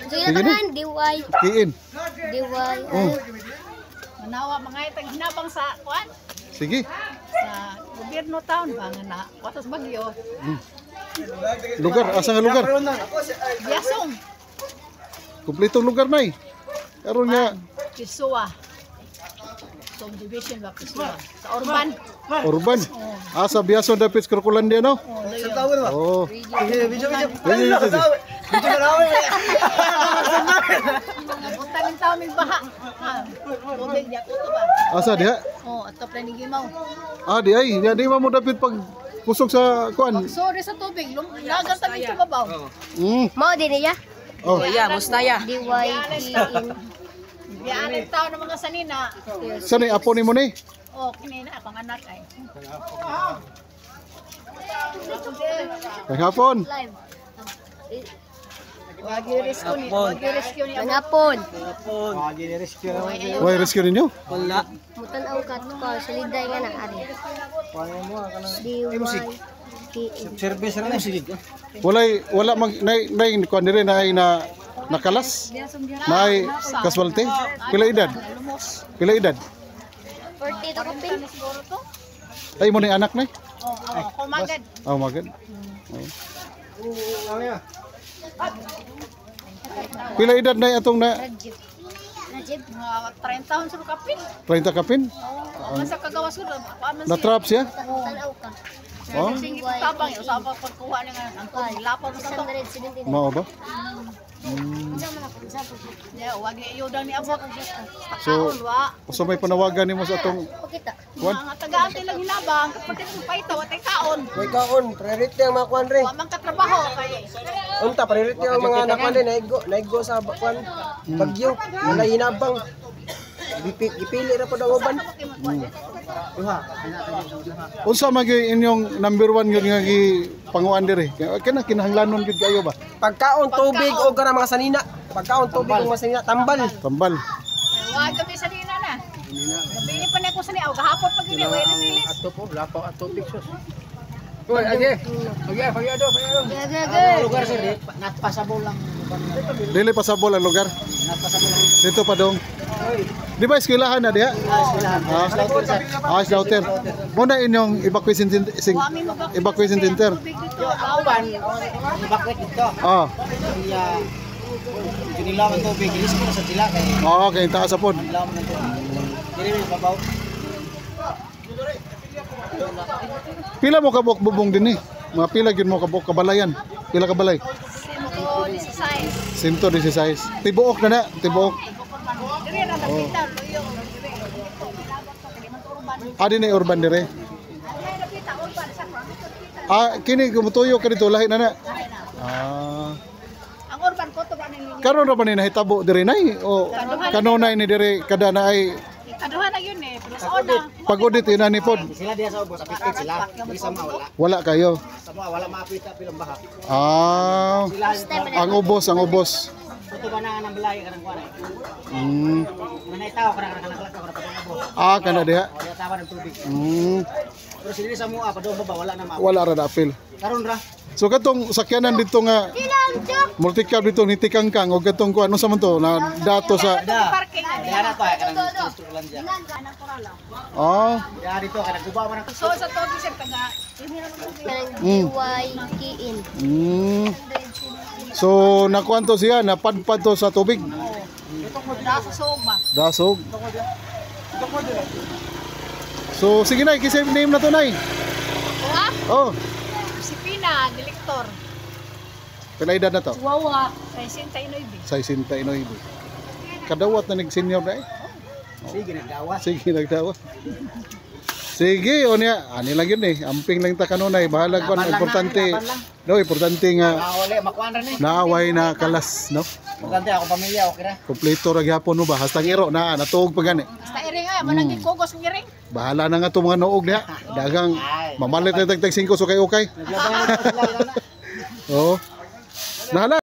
Sige Sige na. na DY Kiin. DY. Oh, Manawa mga itang hinabang sa kuan sige. Sa gobyerno town ba nga na watas bagyo. Lugar, asa nga lugar? Biasong. Kumpletong lugar na eh. Karon nga Pisua. Subdivision ba Pisua? Sa Urban. Urban. Ah, sa Biason dapit sa Crocolandia, no? Oh, dayon. Oh. Video, video. Video, video. Video na namin. Nabutan ng tao may baha. Ha, tubig diya kuto ba? Asa diha? Oh, ato pa ni Gimaw. Ah, di ay, di mo dapit pag kusog sa kuan. Sorry sa tubig, lagan ta dito babaw. Mao din niya. Oh, Yeah, mustaya. DY Kiin. Biyaan ang tao ng mga sanina. Sa ni apo nimo ni? Oh, kini na akong anak ay. Kay hapon. Live. Wagi rescue ni, wagi rescue ni. Mangapon. Way rescue ninyo? Wala. Mutan-aw ka ko sa liday nga na ari. DY Kiin. Service ra ni. Walay wala mag nay nay kuan dire na na nakalas. Nay casualty. Pila edad? Lumos. Pila edad? 40 to kapin. Siguro to. Ay mo ni anak nay? Oh, kumagad. Oh, magad. Pila edad nay atong na Rajib. Rajib. Mga 30 taon sa kapin. 30 kapin? Oh, man sa kagawas ko, pa man Na siya. trap siya? Mutan-aw ka. Oh, Sige, tabang usaba pagkuha niya nga ang tubig lapaw sa to. 679. mao ba? Unsa man ako? Unsa po? Ya, wagi ayudan ni abot. So, Kaon wa. usa may panawagan nimo sa atong Pakita. kuan? Mga tagaan lang hinabang, kapatid mo paita, watay kaon. May kaon, priority ang mga kuan re. Wa man katrabaho kay Unta priority ang mga nakuan re, naigo, naigo sa kuan bagyo, wala hinabang. Gipili ra pod ang uban. Unsa man gyud inyong number one gyud nga gi panguan diri? Kana kinahanglanon gyud kayo ba? Pagkaon, tubig o gara mga sanina. Pagkaon, tubig o mga sanina, tambal. Tambal. Wa gabi sa nina na. Gabi ni pa na ko sa ni aw gahapon pag ini wa ilis. Ato po, lapaw ato sus. Uy, age. Pagya, pagya do, pagya do. Lugar sir, di, natpasable lang. Dili pasabol ang lugar. Dito pa dong. Di ba eskwelahan na diha? Ah, ah, slaughter. Mo na inyong evacuation center, evacuation center. Tubig dito. Ang uban, evacuate dito. Ah, Iya, kinilaw ang tubig, ilis ko na sa sila kay oo, kay taas sa pod. nilaw man ang tubig. Dili may babaw. Pila mo kabuok bubong dinhi? Mga pila gyud mo kabuok kabalayan? Pila kabalay? Simo 16. 116. Tibuok na na, tibuok. Diri ra napita luyo. Diri. Dito milabot to kay man urban. Ah, dinhi urban dire. Ay napita urban sa dito napita. Ah, kini gumutuyo ka dito lahi na na. Ah. Ang urban ko to ba ning linya. Karon ra ba ni nahitabo diri nay o kanunay ni diri kada na ay Kaduha na yun eh, pero sa una. Pag-audit ina ni pod? Sila diya sa ubos, affected sila. Dili sa mga wala. Wala kayo. Sa mga wala maapita pilang baha. Ah, Sila ang ubos, ang ubos. Tuto ba na ang balay kanang kuan ay. Manay tao kanang kanang kanang kanang kanang ubos. Ah, kana diha. Wala tawa ng tubig. Pero sila sa mua pa doon baba wala na maapit. Wala ra na apil. Karon ra. So katong sakyanan dito nga multicab dito ni Tikangkang o katong kuan ano sa man to na dato sa Da. Parking ani. Diha na to ay kanang Trulandia. Ah, Diha dito kanang guba man ang So sa tubig sir taga Kanang DY Kiin. So nakuan to siya, napadpad to sa tubig. Nasa suog ba? Dasog. So sige na, kisave name na to nay. Wa? Oh, Si Pina, direktor. pila edad na to? Wawa, 69. 69. Kadawat na nag-senior na eh. Sige nagdawa. Sige, nagdawa. Sige, o niya, ani lang yun eh. Amping lang ta kanunay, bahala ko. Laban lang Importante, na, laban lang. no, importante nga Wala makuan ra ni. naaway na kalas, no? Importante ako pamilya okay ra. Kompleto ra gyapon mo ba? Hastang iro na natuog pa gani. Basta iring ay, manang gikugos ng iring. Bahala na nga itong mga noog niya. Dagang mamalit na tagtag 5 so kay okay. Naglaban na sila. Oo. Nahala.